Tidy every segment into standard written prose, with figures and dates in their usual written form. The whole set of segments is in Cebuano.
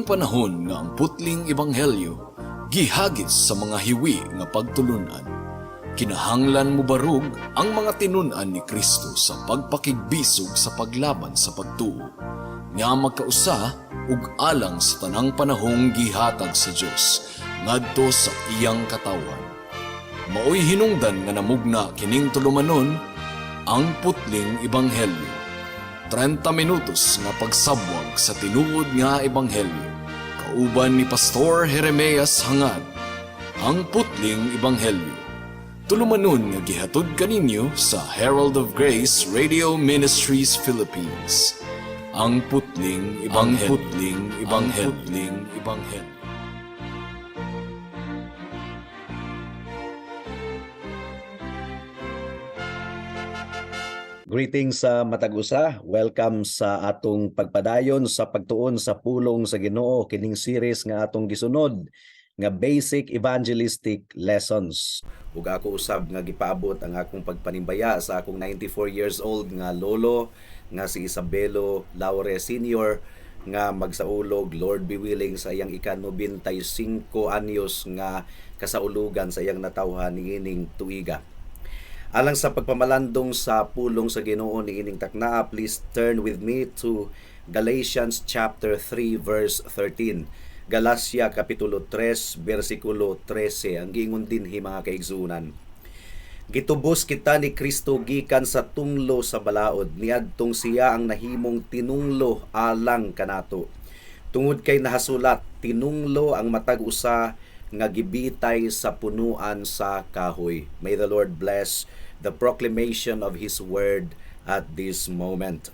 panahon nga ang putling ebanghelyo gihagit sa mga hiwi nga pagtulunan. Kinahanglan mobarog ang mga tinun-an ni Kristo sa pagpakigbisog sa paglaban sa pagtuo nga magkausa ug alang sa tanang panahong gihatag sa Dios ngadto sa iyang katawhan. Maoy hinungdan nga namugna kining tulumanon, Ang Putling Ebanghelyo. 30 minutos nga pagsabwag sa tinuod nga ebanghelyo. Kauban ni Pastor Jeremias Hangad. Ang Putling Ebanghelyo. Tulumanon nga gihatod kaninyo sa Herald of Grace Radio Ministries Philippines. Ang Putling Ebanghelyo. Putling Ebanghelyo. Putling Ebanghelyo. Greetings sa matag usa. Welcome sa atong pagpadayon sa pagtuon sa pulong sa Ginoo, kining series nga atong gisunod nga Basic Evangelistic Lessons. Ug ako usab nga gipaabot ang akong pagpanimbaya sa akong 94 years old nga lolo nga si Isabelo Laure Sr. nga magsaulog, Lord be willing, sa iyang ika-95 anyos nga kasaulugan sa iyang natawhan niining tuiga. Alang sa pagpamalandong sa pulong sa Ginoo niining taknaa, please turn with me to Galatians chapter 3 verse 13. Galacia kapitulo 3 bersikulo 13. Ang giingon dinhi, mga kaigsuonan: "Gitubos kita ni Kristo gikan sa tunglo sa balaod niadtong siya ang nahimong tinunglo alang kanato. Tungod kay nahasulat, tinunglo ang matag usa nga gibitay sa punuan sa kahoy." May the Lord bless the proclamation of His word at this moment.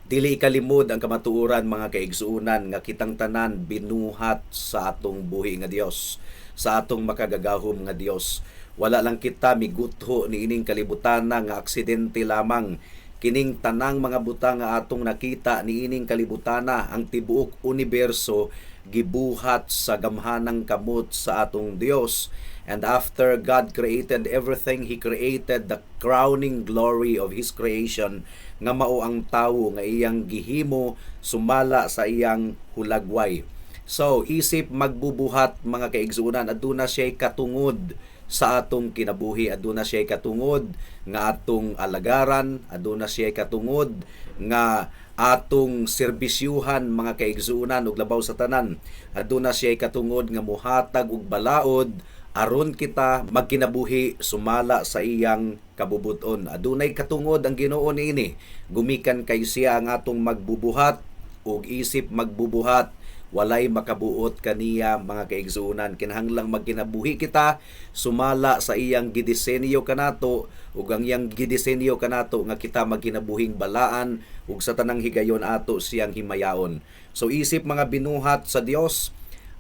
Dili ikalimod ang kamatuoran, mga kaigsuonan, nga kitang tanan binuhat sa atong buhi nga Dios, sa atong makagagahom nga Dios. Wala lang kita migutho niining kalibutan nga aksidente lamang. Kining tanang mga butang nga atong nakita niining kalibutana, ang tibuok universo, gibuhat sa gamhanang kamot sa atong Dios. And after God created everything, He created the crowning glory of His creation nga mao ang tawo nga iyang gihimo sumala sa iyang hulagway. So, isip magbubuhat, mga kaigsuonan, aduna siya katungod sa atong kinabuhi, aduna siya katungod nga atong alagaran, aduna siya katungod nga atong serbisyuhan, mga kaigsuonan, ug labaw sa tanan, aduna siya katungod nga muhatag og balaod aron kita magkinabuhi sumala sa iyang kabubuton. Adunay katungod ang Ginoo niini gumikan kay siya ang atong magbubuhat, ug isip magbubuhat, walay makabuot kaniya, mga kaigsuonan. Kinahanglang magkinabuhi kita sumala sa iyang gidisenyo kanato, ug ang iyang gidisenyo kanato nga kita magkinabuhing balaan ug sa tanang higayon ato siyang himayaon. So isip mga binuhat sa Dios,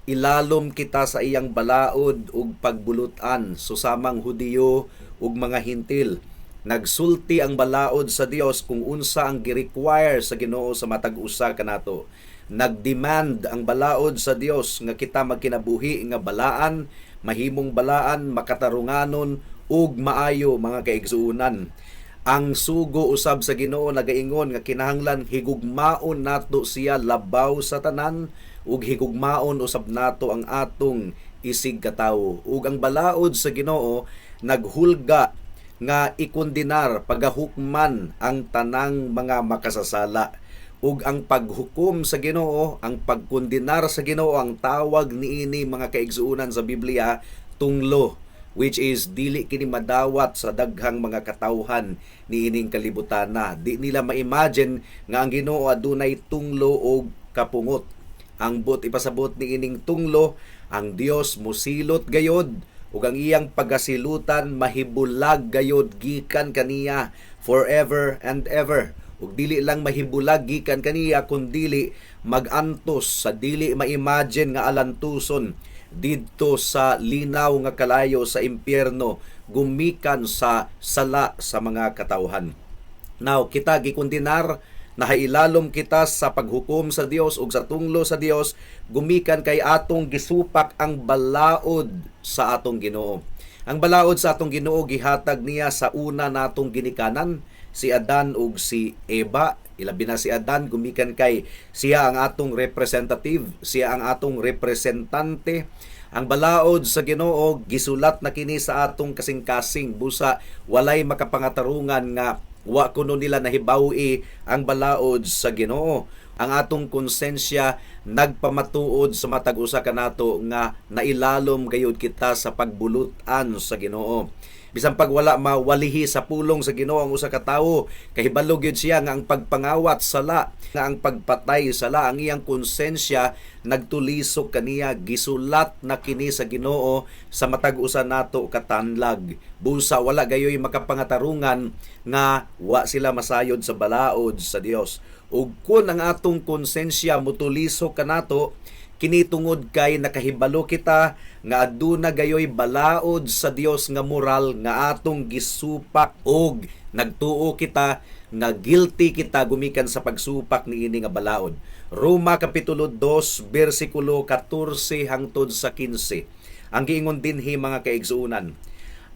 ilalom kita sa iyang balaod ug pagbulutan susamang Hudiyo ug mga Hintil. Nagsulti ang balaod sa Dios kung unsa ang gi-require sa Ginoo sa matag usa kanato. Nagdemand ang balaod sa Dios nga kita magkinabuhi nga balaan, mahimong balaan, makatarunganon ug maayo, mga kaigsuonan. Ang sugo usab sa Ginoo nagaingon nga kinahanglan higugmaon nato siya labaw sa tanan ug higugmaon usab nato ang atong isig katawo. Ug ang balaod sa Ginoo naghulga nga ikondenar, pagahukman ang tanang mga makasasala. Ug ang paghukom sa Ginoo, ang pagkondenar sa Ginoo, ang tawag niini, mga kaigsuonan, sa Biblia tunglo, which is dili kini madawat sa daghang mga katawhan niining kalibutana. Di nila ma-imagine nga ang Ginoo adunay tunglo og kapungot. Ang buot ipasabot niining tunglo, ang Dios musilot gayod ug ang iyang pagasilutan mahibulag gayod gikan kaniya forever and ever. Ug dili lang mahibulag gikan kaniya, kundili magantos sa dili ma-imagine nga alantuson didto sa linaw nga kalayo sa impyerno gumikan sa sala sa mga katawhan. Now, kita gikondenar, nahailalom kita sa paghukom sa Dios ug sa tunglo sa Dios gumikan kay atong gisupak ang balaod sa atong Ginoo. Ang balaod sa atong Ginoo gihatag niya sa una natong ginikanan, si Adan ug si Eva. Ilabi na si Adan, gumikan kay siya ang atong representative, siya ang atong representante. Ang balaod sa Ginoo gisulat na kini sa atong kasing-kasing, busa walay makapangatarungan nga wa kuno nila nahibaw-i ang balaod sa Ginoo. Ang atong konsensya nagpamatuod sa matag usa kanato nga nailalom gayud kita sa pagbulutan sa Ginoo. Bisan pag wala mawalihi sa pulong sa Ginoo ang usa ka tawo, kahibalo gyud siya nga ang pagpangawat sala, nga ang pagpatay sala. Ang iyang konsensya nagtulisok kaniya, gisulat na kini sa Ginoo sa matag usa nato katanlag. Busa wala gayoy makapangatarungan nga wa sila masayod sa balaod sa Dios. Ug kun ang atong konsensya mutulisok kanato, kini tungod kay nakahibalo kita nga aduna gayoy balaod sa Dios nga moral nga atong gisupak, og nagtuo kita nga guilty kita gumikan sa pagsupak niini nga balaod. Roma kapitulo 2 bersikulo 14 hangtod sa 15. Ang giingon dinhi, mga kaigsuonan,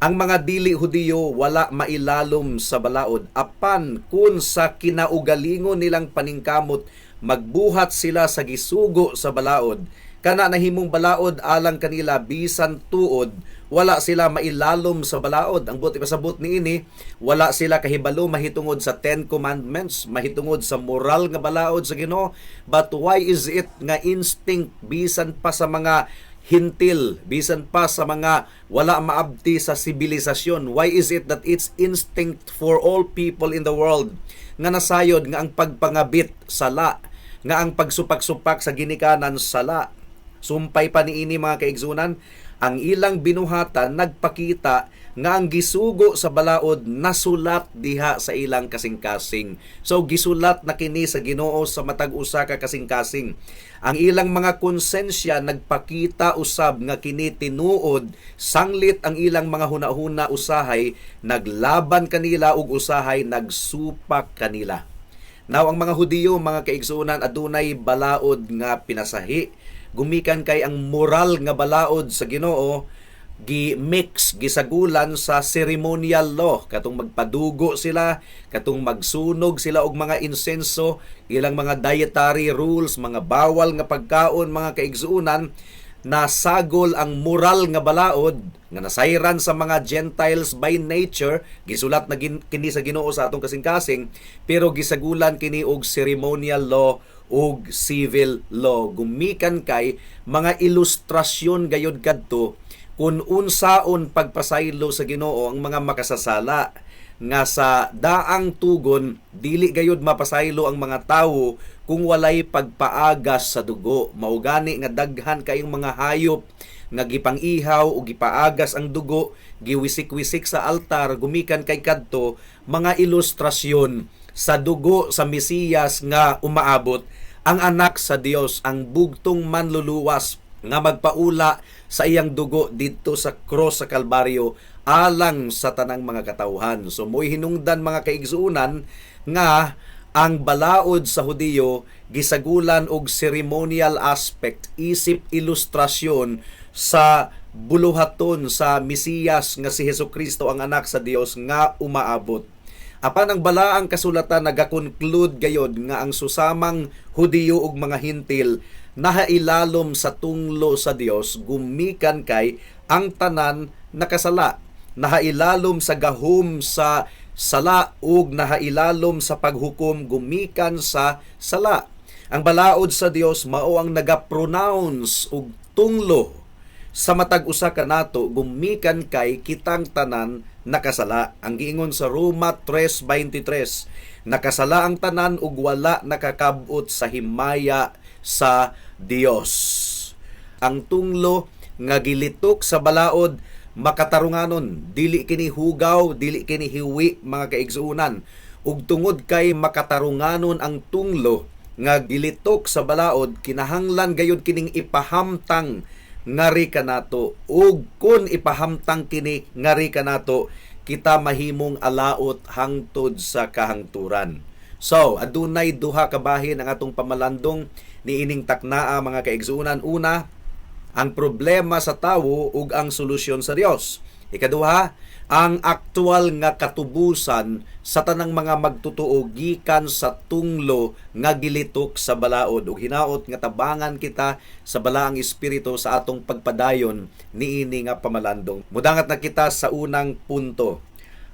ang mga dili Hudiyo wala mailalom sa balaod, apan kun sa kinaugalingon nilang paningkamot magbuhat sila sa gisugo sa balaod, kana nahimong balaod alang kanila, bisan tuod wala sila mailalom sa balaod. Ang buot ipasabot niini, wala sila kahibalo mahitungod sa Ten Commandments, mahitungod sa moral nga balaod sa Ginoo. But why is it nga instinct bisan pa sa mga Hintil, bisan pa sa mga wala maabti sa sibilisasyon, why is it that it's instinct for all people in the world nga nasayod nga ang pagpangabit sala, nga ang pagsupak-supak sa ginikanan sala? Sumpay pa niini, mga kaigsuonan, ang ilang binuhatan nagpakita nga ang gisugo sa balaod nasulat diha sa ilang kasing-kasing. So gisulat na kini sa Ginoo sa matag usa ka kasing-kasing. Ang ilang mga konsensya nagpakita usab nga kini tinuod, sanglit ang ilang mga hunahuna usahay naglaban kanila ug usahay nagsupak kanila. Now, ang mga Hudiyo, mga kaigsuonan, adunay balaod nga pinasahi. Gumikan kay ang moral nga balaod sa Ginoo gi-mix, gisagulan sa ceremonial law, katong magpadugo sila, katong magsunog sila og mga insenso, ilang mga dietary rules, mga bawal nga pagkaon, mga kaigsuonan. Nasagol ang moral nga balaod nga nasayran sa mga Gentiles by nature, gisulat na kini sa Ginoo sa atong kasing-kasing, pero gisagulan kini og ceremonial law ug civil law, gumikan kay mga ilustrasyon gayod kadto kung unsaon pagpasaylo sa Ginoo ang mga makasasala, nga sa daang tugon dili gayud mapasaylo ang mga tawo kung walay pagpaagas sa dugo. Mao gani nga daghan kayong mga hayop nga gipang-ihaw o gipaagas ang dugo, giwisik-wisik sa altar, gumikan kay kadto mga ilustrasyon sa dugo sa Mesiyas nga umaabot, ang anak sa Dios, ang bugtong manluluwas nga magpaula sa iyang dugo didto sa cross sa Kalbaryo alang sa tanang mga katawhan. So mo'y hinungdan, mga kaigsuonan, nga ang balaod sa Hudiyo gisagulan og ceremonial aspect isip ilustrasyon sa buluhaton sa Mesiyas nga si Hesukristo, ang anak sa Dios nga umaabot. Apan ang balaang kasulatan nagakonclude gayod nga ang susamang Hudiyo ug mga Hintil nahailalom sa tunglo sa Dios, gumikan kay ang tanan nakasala, nahailalom sa gahom sa sala ug nahailalom sa paghukom gumikan sa sala. Ang balaod sa Dios mao ang nagapronounce og tunglo sa matag usa kanato, gumikan kay kitang tanan nakasala. Ang giingon sa Roma 3:23, nakasala ang tanan ug wala nakakabot sa himaya sa Dios. Ang tunglo nga gilitok sa balaod makatarunganon, dili kini hugaw, dili kini hiwi, mga kaigsuonan. Ug tungod kay makatarunganon ang tunglo nga gilitok sa balaod, kinahanglan gayud kining ipahamtang ngari kanato, ug kun ipahamtang kini ngari kanato, kita mahimong alaot hangtod sa kahangturan. So, adunay duha ka bahin ang atong pamalandong niining taknaa, mga kaigsuonan. Una, ang problema sa tawo ug ang solusyon sa Dios. Ikaduha, ang aktual nga katubusan sa tanang mga magtotoo gikan sa tunglo nga gilitok sa balaod. Ug hinaot nga tabangan kita sa Balaang Espiritu sa atong pagpadayon niini nga pamalandong. Mudangat na kita sa unang punto: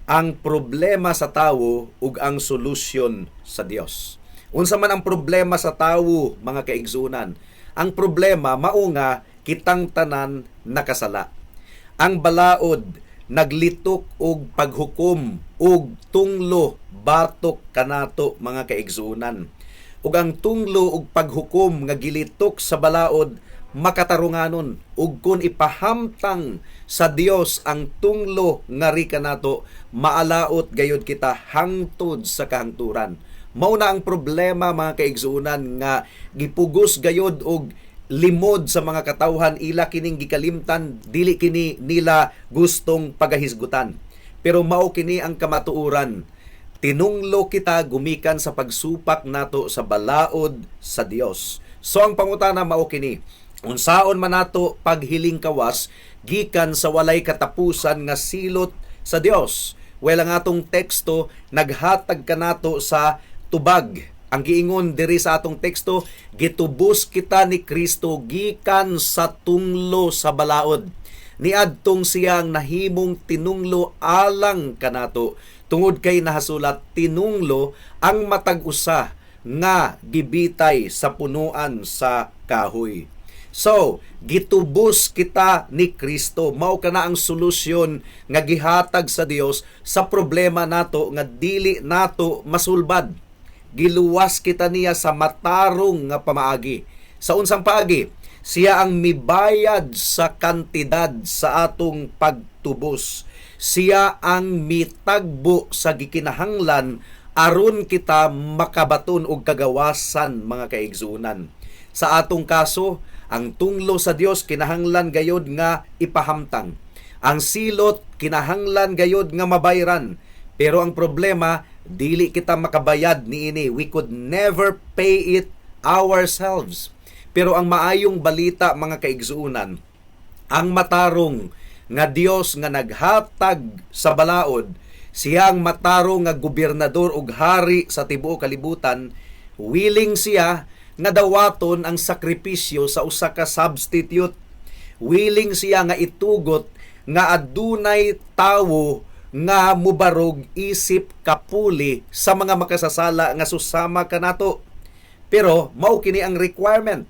ang problema sa tawo ug ang solusyon sa Dios. Unsa man ang problema sa tawo, mga kaigsunan? Ang problema mao nga kitang tanan nakasala. Ang balaod naglitok og paghukom og tunglo batok kanato, mga kaigsunan. Ug ang tunglo og paghukom nga gilitok sa balaod makatarunganon, ug kun ipahamtang sa Dios ang tunglo nga ri kanato, maalaot gayud kita hangtod sa kahangturan. Mao na ang problema, mga kaigsuonan, nga gipugos gayud og limod sa mga katawhan. Ila kining gikalimtan, dili kini nila gustong pagahisgutan, pero mao kini ang kamatuoran: tinunglo kita gumikan sa pagsupak nato sa balaod sa Dios. So ang pangutana mao kini: unsaon man nato paghiling kawas gikan sa walay katapusan nga silot sa Dios? Well, ang atong teksto naghatag kanato sa tubag. Ang giingon diri sa atong teksto, gitubos kita ni Kristo gikan sa tunglo sa balaod. Niadtong siyang nahimong tinunglo alang kanato, tungod kay nahasulat, "Tinunglo ang matag usa nga gibitay sa punuan sa kahoy." So, gitubos kita ni Kristo. Mao kana ang solusyon nga gihatag sa Dios sa problema nato nga dili nato masulbad. Giluwas kita niya sa matarong nga pamaagi. Sa unsang paagi? Siya ang mibayad sa kantidad sa atong pagtubos. Siya ang mitagbo sa gikinahanglan aron kita makabaton og kagawasan, mga kaigsuonan. Sa atong kaso, ang tunglo sa Dios kinahanglan gayod nga ipahamtang. Ang silot kinahanglan gayod nga mabayran. Pero ang problema, dili kita makabayad niini. We could never pay it ourselves. Pero ang maayong balita, mga kaigsuonan, ang matarong nga Dios nga naghatag sa balaod, siya ang matarong nga gobernador ug hari sa tibuok kalibutan, willing siya nga dawaton ang sakripisyo sa usa ka substitute. Willing siya nga itugot nga adunay tawo nga mubarog isip kapuli sa mga makasasala nga susama kanato. Pero mao kini ang requirement.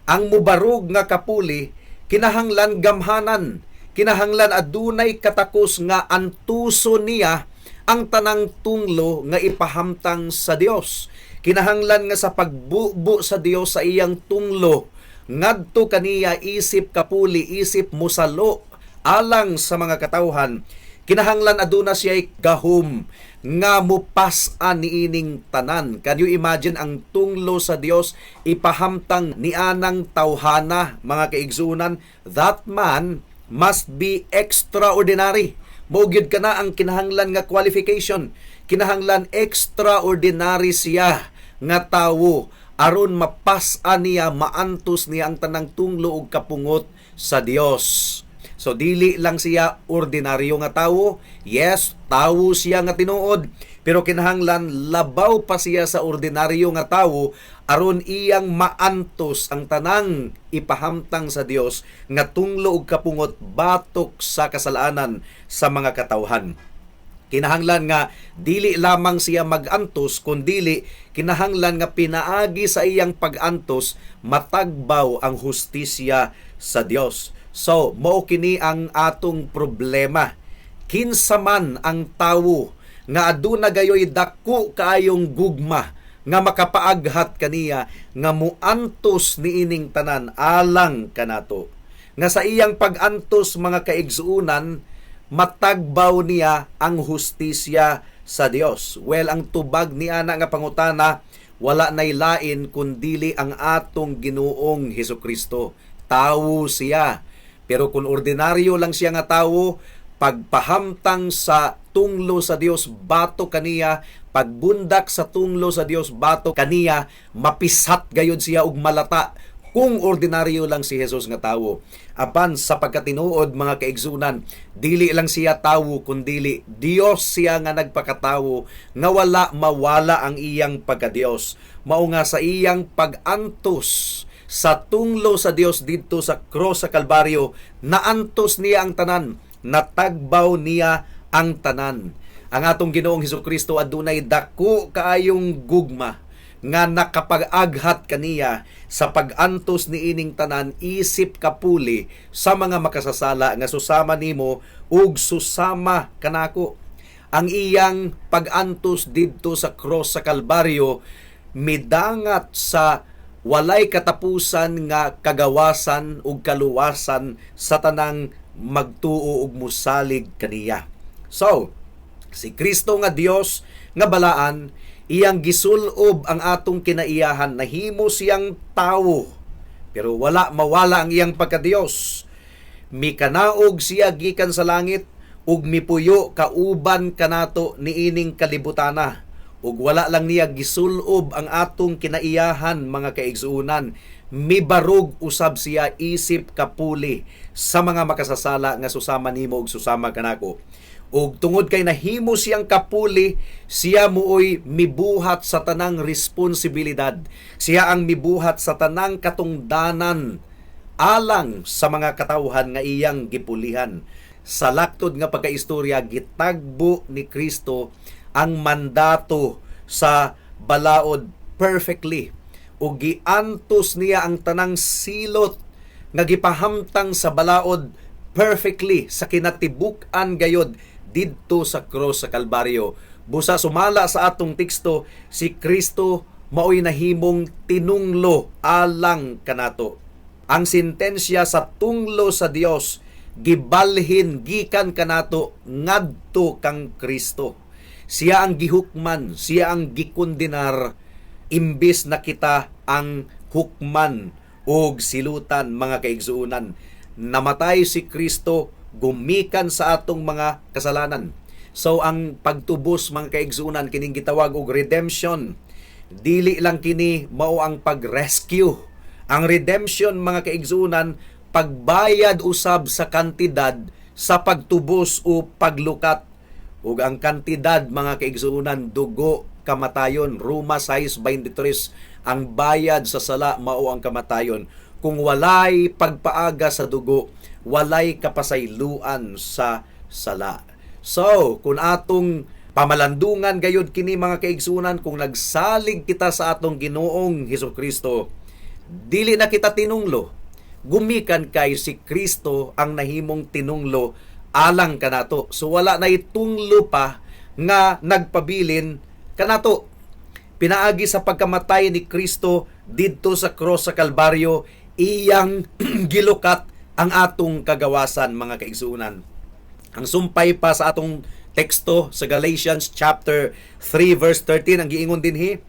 Ang mubarog nga kapuli kinahanglan gamhanan, kinahanglan adunay katakos nga antuso niya ang tanang tunglo nga ipahamtang sa Dios. Kinahanglan nga sa pagbubo sa Dios sa iyang tunglo ngadto kaniya isip kapuli, isip musalo alang sa mga katawhan, kinahanglan aduna siya gahom nga mupas-an niining tanan. Can you imagine ang tunglo sa Dios ipahamtang ni anang tawhana, mga kaigsunan? That man must be extraordinary. Mao gyud kana ang kinahanglan nga qualification. Kinahanglan extraordinary siya nga tawo aron mapas-an niya, maantos niya ang tanang tunglo ug kapungot sa Dios. So dili lang siya ordinaryo nga tawo. Yes, tawo siya nga tinuod, pero kinahanglan labaw pa siya sa ordinaryo nga tawo aron iyang maantos ang tanang ipahamtang sa Dios nga tunglo ug kapungot batok sa kasalanan sa mga katawhan. Kinahanglan nga dili lamang siya magantos, kundili kinahanglan nga pinaagi sa iyang pagantos matagbaw ang hustisya sa Dios. So, mao kini ang atong problema. Kinsa man ang tawo nga aduna gayoy dako kaayong gugma nga makapaaghat kaniya nga muantos niining tanan alang kanato? Nga sa iyang pag-antos, mga kaigsuonan, matagbaw niya ang hustisya sa Dios? Well, ang tubag ni ana nga pangutana, wala nay lain kundili ang atong Ginoong Hesukristo. Tawo siya. Pero kung ordinaryo lang siya nga tawo, pagpahamtang sa tunglo sa Dios batok kaniya, pagbundak sa tunglo sa Dios batok kaniya, mapisat gayud siya og malata. Kung ordinaryo lang si Jesus nga tawo. Apan sa pagkatinuod, mga kaigsunan, dili lang siya tawo kundili Dios siya nga nagpakatawo nga wala mawala ang iyang pagkadios. Mao nga sa iyang pag-antos sa tunglo sa Dios didto sa cross sa Kalbaryo, naantos niya ang tanan, natagbaw niya ang tanan. Ang atong Ginoong Hesukristo adunay dako kaayong gugma nga nakapag-aghat kaniya sa pag-antos niining tanan isip kapuli sa mga makasasala nga susama nimo ug susama kanako. Ang iyang pag-antos didto sa cross sa Kalbaryo midangat sa walay katapusan nga kagawasan ug kaluwasan sa tanang magtuo ug musalig kaniya. So, si Kristo nga Dios nga balaan, iyang gisulob ang atong kinaiyahan, nahimo siyang tawo pero wala mawala ang iyang pagkadiyos. Mikanaog siya gikan sa langit ug mipuyo kauban kanato niining kalibutana. Ug wala lang niya gisulob ang atong kinaiyahan, mga kaigsuonan, mibarog usab siya isip kapuli sa mga makasasala nga susama nimo ug susama kanako. Ug tungod kay nahimo siyang kapuli, siya mooy mibuhat sa tanang responsibilidad. Siya ang mibuhat sa tanang katungdanan alang sa mga katawhan nga iyang gipulihan. Sa laktod nga pagkaistorya, gitagbo ni Kristo ang mandato sa balaod perfectly ug giantos niya ang tanang silot nga gipahamtang sa balaod perfectly sa kinatibuk-an gayod didto sa cross sa Kalbaryo. Busa sumala sa atong teksto, si Kristo maoy nahimong tinunglo alang kanato. Ang sentensya sa tunglo sa Dios gibalhin gikan kanato ngadto kang Kristo. Siya ang gihukman, siya ang gikundinar imbis na kita ang hukman og silutan, mga kaigsuonan. Namatay si Kristo gumikan sa atong mga kasalanan. So ang pagtubos, mga kaigsuonan, kining gitawag og redemption. Dili lang kini mao ang pag-rescue. Ang redemption, mga kaigsuonan, pagbayad usab sa kantidad sa pagtubos o paglukat. Ug ang kantidad, mga kaigsuonan, dugo, kamatayon. Roma 6:23, ang bayad sa sala mao ang kamatayon. Kung walay pagpaaga sa dugo, walay kapasayloan sa sala. So, kung atong pamalandungan gayod kini, mga kaigsunan, kung nagsalig kita sa atong Ginoong Hesukristo, dili na kita tinunglo gumikan kay si Kristo ang nahimong tinunglo alang kanato. So wala na itunglo pa nga nagpabilin kanato. Pinaagi sa pagkamatay ni Kristo didto sa cross sa Kalbaryo, iyang gilukat ang atong kagawasan, mga kaigsuonan. Ang sumpay pa sa atong teksto sa Galatians chapter 3 verse 13, ang giingon dinhi,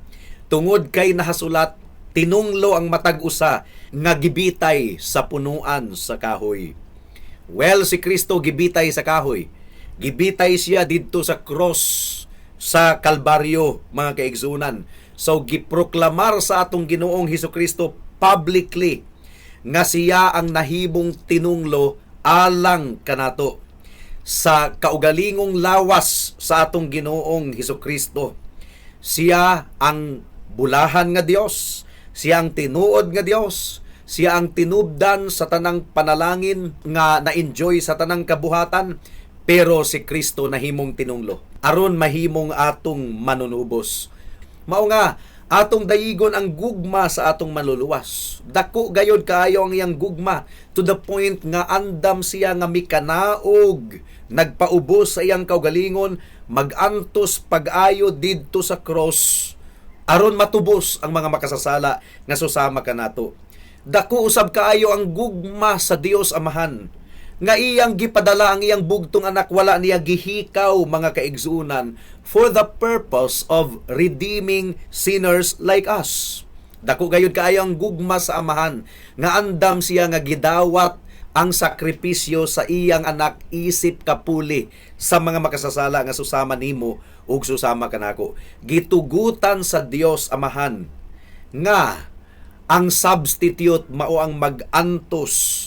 tungod kay nahasulat, "Tinunglo ang matag usa nga gibitay sa punuan sa kahoy." Well, si Kristo gibitay sa kahoy. Gibitay siya didto sa cross sa Kalbaryo, mga kaigsunan. So giproklamar sa atong Ginoong Hesukristo publicly nga siya ang nahimong tinunglo alang kanato. Sa kaugalingong lawas sa atong Ginoong Hesukristo, siya ang bulahan nga Dios, siya ang tinuod nga Dios, siya ang tinubdan sa tanang panalangin nga na-enjoy sa tanang kabuhatan, pero si Kristo nahimong tinunglo aron mahimong atong manunubos. Mao nga atong dayigon ang gugma sa atong manluluwas. Dako gayod kaayo ang iyang gugma to the point nga andam siya nga mikanaog, nagpaubos sa iyang kaugalingon, magantos pag-ayo didto sa cross aron matubos ang mga makasasala nga susama kanato. Dako usab kaayo ang gugma sa Dios Amahan nga iyang gipadala ang iyang bugtong anak, wala niya gihikaw, mga kaigsuonan, for the purpose of redeeming sinners like us. Dako gayud kaayo ang gugma sa Amahan nga andam siya nga gidawat ang sakripisyo sa iyang anak isip kapuli sa mga makasasala nga susama nimo ug susama kanako. Gitugutan sa Dios Amahan nga Ang substitute mao ang mag-antos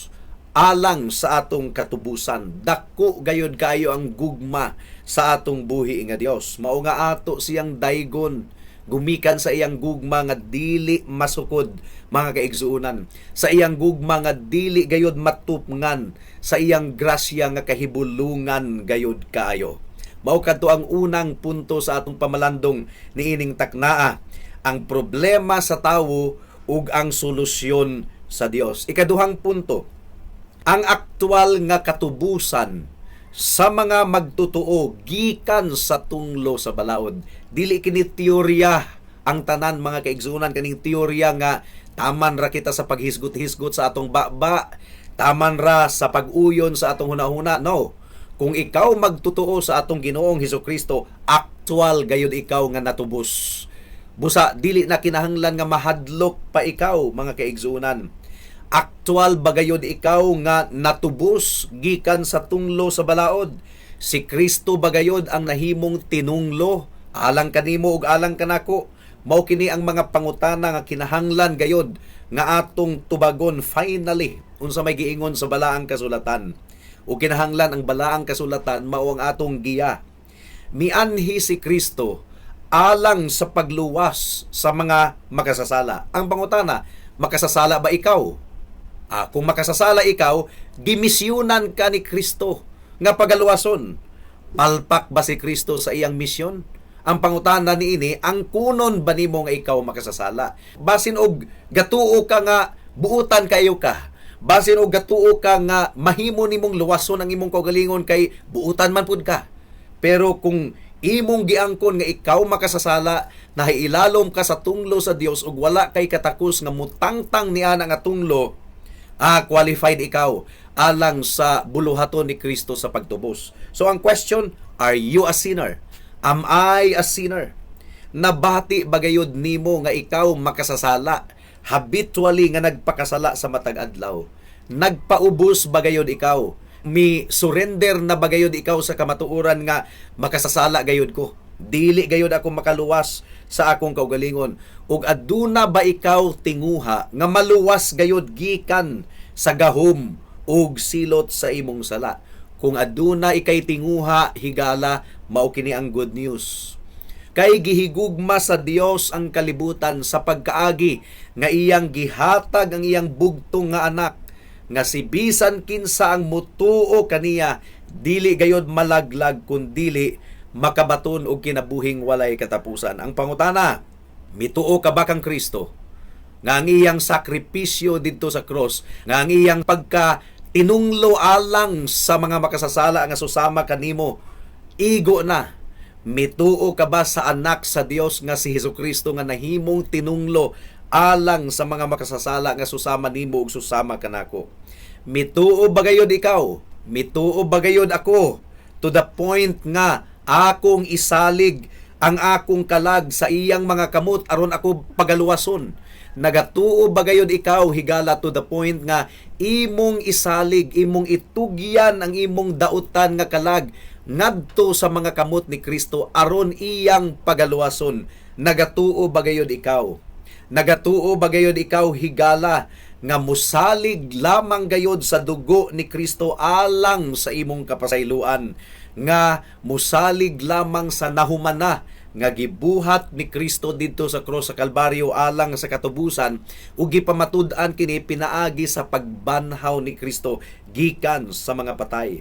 alang sa atong katubusan. Dako gayod kayo ang gugma sa atong buhi nga Dios. Mao nga ato siyang daygon gumikan sa iyang gugma nga dili masukod, mga kaigsuonan, sa iyang gugma nga dili gayod matupngan, sa iyang grasya nga kahibulungan gayod kaayo. Mao kadto ang unang punto sa atong pamalandong niining taknaa, ang problema sa tawo ug ang solusyon sa Dios. Ikaduhang punto, ang aktual nga katubusan sa mga magtotoo gikan sa tunglo sa balaod. Dili kini teorya ang tanan, mga kaigsuonan, kaning teorya nga taman ra kita sa paghisgot-hisgot sa atong baba, taman ra sa pag-uyon sa atong hunahuna. No. Kung ikaw magtotoo sa atong Ginoong Hesukristo, aktual gayud ikaw nga natubos. Busa dili na kinahanglan nga mahadlok pa ikaw, mga kaigsuonan. Aktual ba gayud ikaw nga natubos gikan sa tunglo sa balaod? Si Kristo ba gayud ang nahimong tinunglo alang kanimo ug alang kanako? Mao kini ang mga pangutana nga kinahanglan gayud nga atong tubagon finally, unsa may giingon sa Balaang Kasulatan. Ug kinahanglan ang Balaang Kasulatan mao ang atong giya. Mianhi si Kristo alang sa pagluwas sa mga makasasala. Ang pangutana, makasasala ba ikaw? Kung makasasala ikaw, gimisyonan ka ni Kristo nga pagaluwason. Palpak ba si Kristo sa iyang misyon? Ang pangutana niini, ang kunon ba nimo nga ikaw makasasala? Basin og gatuo ka nga buutan kayo ka. Basin og gatuo ka nga mahimo nimong luwason ang imong kaugalingon kay buutan man pud ka. Pero kung imong giangkon nga ikaw makasasala, nahiilalom ka sa tunglo sa Dios ug wala kay katakos nga mutangtang niana nga tunglo, qualified ikaw alang sa buluhaton ni Kristo sa pagtubos. So ang question, are you a sinner? Am I a sinner? Nabati ba gayud nimo nga ikaw makasasala? Habitually nga nagpakasala sa matag adlaw. Nagpaubos ba gayud ikaw? Mi surrender na ba gayud ikaw sa kamatuoran nga makasasala gayud ko? Dili gayud ako makaluwas sa akong kaugalingon. Ug aduna ba ikaw tinguha nga maluwas gayud gikan sa gahom ug silot sa imong sala? Kung aduna ikay tinguha, higala, mao kini ang good news. Kay gihigugma sa Dios ang kalibutan sa pagkaagi nga iyang gihatag ang iyang bugtong nga anak, nga si bisan kinsa ang mutuo kaniya dili gayod malaglag kun dili makabaton og kinabuhing walay katapusan. Ang pangutana, mituo ka ba kang Kristo? Nga ang iyang sakripisyo didto sa cross, nga ang iyang pagka tinunglo alang sa mga makasasala nga susama kanimo, igo na. Mituo ka ba sa anak sa Dios nga si Hesukristo nga nahimong tinunglo alang sa mga makasasala nga susama nimo ug susama kanako? Mituo ba gayod ikaw? Mituo ba gayod ako? To the point nga akong isalig ang akong kalag sa iyang mga kamot aron ako pagaluwason. Nagatuo ba gayod ikaw, higala, to the point nga imong isalig, imong itugyan ang imong dautan nga kalag ngadto sa mga kamot ni Kristo aron iyang pagaluwason? Nagatuo ba gayod ikaw? Nagatuo ba gayod ikaw, higala, nga musalig lamang gayod sa dugo ni Kristo alang sa imong kapasayloan, nga musalig lamang sa nahumana nga gibuhat ni Kristo didto sa cross sa Kalbaryo alang sa katubusan ug gipamatud-an kini pinaagi sa pagbanhaw ni Kristo gikan sa mga patay?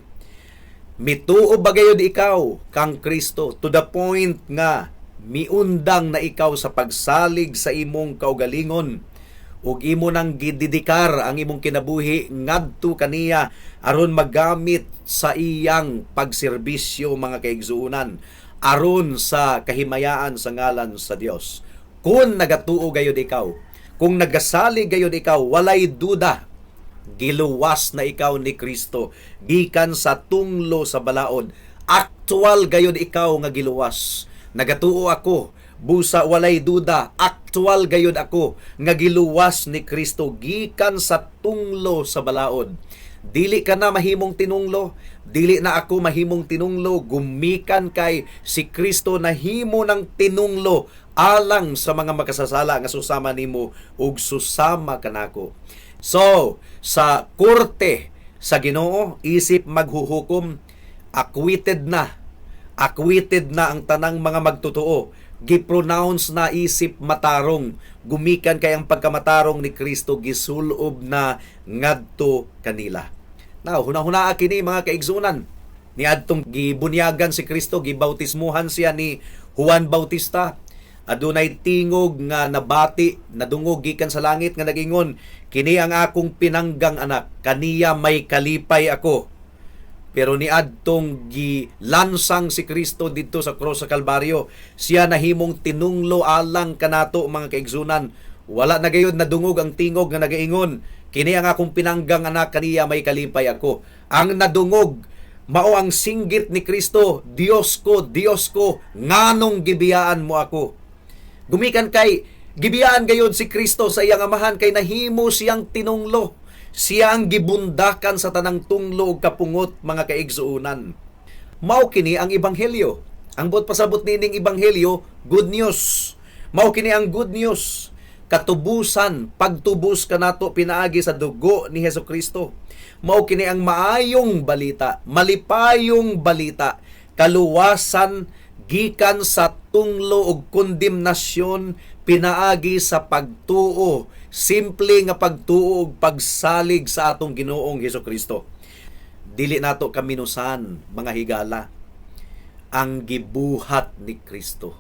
Mituo ba gayod ikaw kang Kristo to the point nga miundang na ikaw sa pagsalig sa imong kaugalingon ug imo nang gidedikar ang imong kinabuhi ngadto kaniya aron magamit sa iyang pagserbisyo, mga kaigsuonan, aron sa kahimayaan sa ngalan sa Dios? Kung nagatuo gayod ikaw, kung nagasalig gayod ikaw, walay duda, giluwas na ikaw ni Kristo gikan sa tunglo sa balaod. Aktual gayod ikaw nga giluwas. Nagatuo ako, busa walay duda, aktual gayod ako nga giluwas ni Kristo gikan sa tunglo sa balaod. Dili ka na mahimong tinunglo, dili na ako mahimong tinunglo, gumikan kay si Kristo nahimo ng tinunglo alang sa mga makasasala nga susama nimo ug susama kanako. So, sa korte sa Ginoo isip maghuhukom, acquitted na. Acquitted na ang tanang mga magtotoo. Gipronounce na isip matarong. Gumikan kay ang pagkamatarong ni Kristo gisulob na ngadto kanila. Now, hunahunaa kini, mga kaigsunan. Niadtong gibunyagan si Kristo, gibautismuhan siya ni Juan Bautista. Adunay tingog nga nabati, nadungog gikan sa langit nga nagingon, "Kini ang akong pinanggang anak, kaniya may kalipay ako." Pero niadtong gilansang si Kristo didto sa cross sa Kalbaryo, siya nahimong tinunglo alang kanato, mga kaigsunan. Wala na gayud nadungog ang tingog nga nagaingon, "Kini ang akong pinanggang anak, kaniya may kalipay ako." Ang nadungog mao ang singgit ni Kristo, "Dios ko, Dios ko, nganong gibiyaan mo ako?" Gumikan kay gibiyaan gayud si Kristo sa iyang amahan kay nahimo siyang tinunglo. Siya ang gibundakan sa tanang tunglo ug kapungot, mga kaigsuonan. Mao kini ang ebanghelyo. Ang buot pasabot nining ebanghelyo, good news. Mao kini ang good news. Katubusan, pagtubos kanato pinaagi sa dugo ni Hesus Kristo. Mao kini ang maayong balita, malipayong balita, kaluwasan gikan sa tunglo ug kondemnasyon pinaagi sa pagtuo, simple nga pagtuo ug pagsalig sa atong Ginoong Hesus Kristo. Dili nato kaminusan, mga higala, ang gibuhat ni Kristo.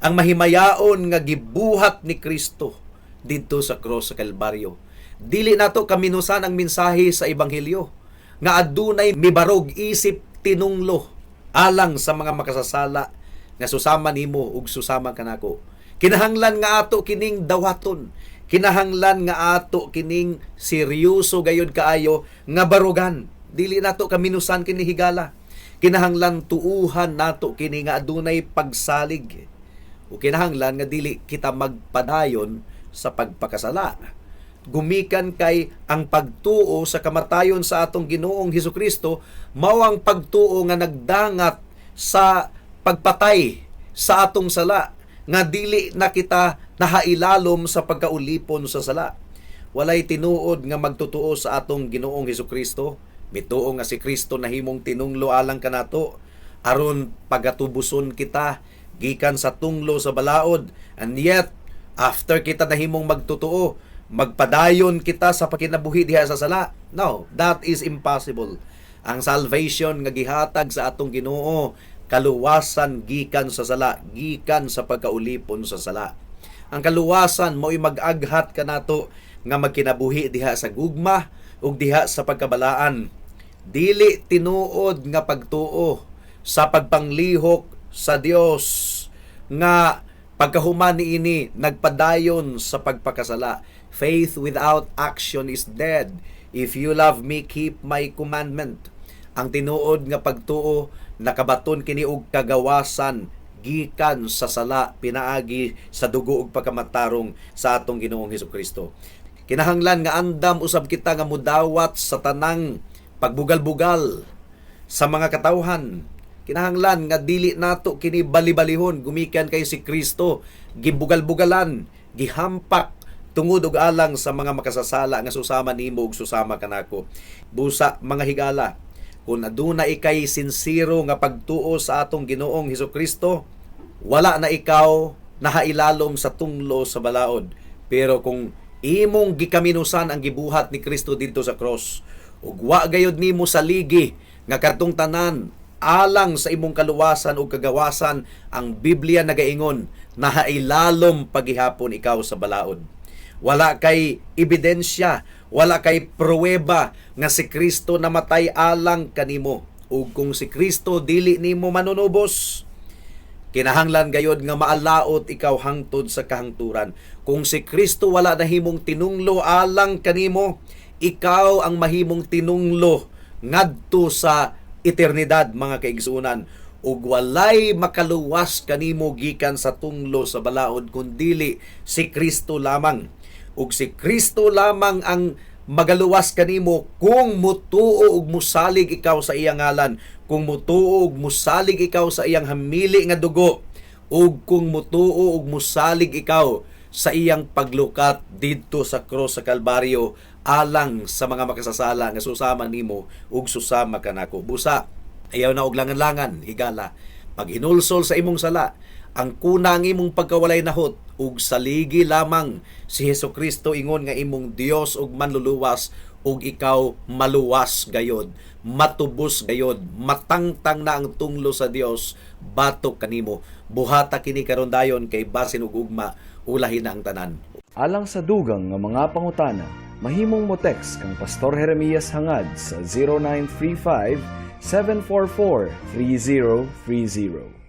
Ang mahimayaon nga gibuhat ni Kristo didto sa cross sa Kalbaryo. Dili nato kaminusan ang mensahe sa ebanghelyo nga adunay mibarog isip tinunglo alang sa mga makasasala nga susama nimo ug susama kanako. Kinahanglan nga ato kining dawaton. Kinahanglan nga ato kining seryoso gayud kaayo nga barugan. Dili nato kaminusan kini, higala. Kinahanglan tuuhan nato kini nga adunay pagsalig. O kinahanglan nga dili kita magpadayon sa pagpakasala. Gumikan kay ang pagtuo sa kamatayon sa atong Ginoong Hesukristo mao ang pagtuo nga nagdangat sa pagpatay sa atong sala nga dili na kita nahailalom sa pagkaulipon sa sala. Walay tinuod nga magtotoo sa atong Ginoong Hesukristo. Mituo nga si Kristo nahimong tinunglo alang kanato aron pagatubuson kita gikan sa tunglo sa balaod. And yet, after kita nahimong magtotoo, magpadayon kita sa pakinabuhi diha sa sala. No, that is impossible. Ang salvation nga gihatag sa atong Ginoo, kaluwasan gikan sa sala, gikan sa pagkaulipon sa sala. Ang kaluwasan mao'y mag-aghat kanato nga magkinabuhi diha sa gugma ug diha sa pagkabalaan. Dili tinuod nga pagtuo sa pagpanglihok sa Dios nga pagkahuman niini nagpadayon sa pagpakasala. Faith without action is dead. If you love me, keep my commandment. Ang tinuod nga pagtuo nakabaton kini og kagawasan gikan sa sala pinaagi sa dugo ug pagkamatarong sa atong Ginoong Hesukristo. Kinahanglan nga andam usab kita nga mudawat sa tanang pagbugal-bugal sa mga katawhan. Kinahanglan nga dili nato kini bali-balihon gumikan kay si Kristo gibugal-bugalan, gihampak tungod og alang sa mga makasasala nga susama nimo ug susama kanako. Busa, mga higala, kung aduna ikay sinsero nga pagtuo sa atong Ginoong Hesukristo, wala na ikaw nahailalom sa tunglo sa balaod. Pero kung imong gikaminusan ang gibuhat ni Kristo didto sa cross, ug wa gayud nimo saligi nga kadtong tanan alang sa imong kaluwasan ug kagawasan, ang Biblia nagaingon, nahailalom pagihapon ikaw sa balaod. Wala kay ebidensya, wala kay pruweba nga si Kristo namatay alang kanimo. Ug kung si Kristo dili nimo manunubos, kinahanglan gayod nga maalaot ikaw hangtod sa kahangturan. Kung si Kristo wala nahimong tinunglo alang kanimo, ikaw ang mahimong tinunglo ngadto sa eternidad, mga kaigsuonan, ug walay makaluwas kanimo gikan sa tunglo sa balaod kundili si Kristo lamang. Ug si Kristo lamang ang Magaluwas kanimo kung mutuo ug musalig ikaw sa iyang ngalan, kung mutuo ug musalig ikaw sa iyang hamili nga dugo, ug kung mutuo ug musalig ikaw sa iyang paglukat didto sa krus sa Kalbaryo alang sa mga makasasala nga susama nimo ug susama kanako. Busa, ayaw na og langan-langan, higala. Paghinulsol sa imong sala, angkona ang imong pagkawalay nahot ug saligi lamang si Hesus Kristo ingon nga imong Dios ug manluluwas, ug ikaw maluwas gayod, matubos gayod, matangtang na ang tunglo sa Dios batok kanimo. Buhata kini karon dayon kay basin ug ugma ulahin na ang tanan. Alang sa dugang nga mga pangutana, mahimong mo text kang Pastor Jeremias Hangad sa 0935 744 3030.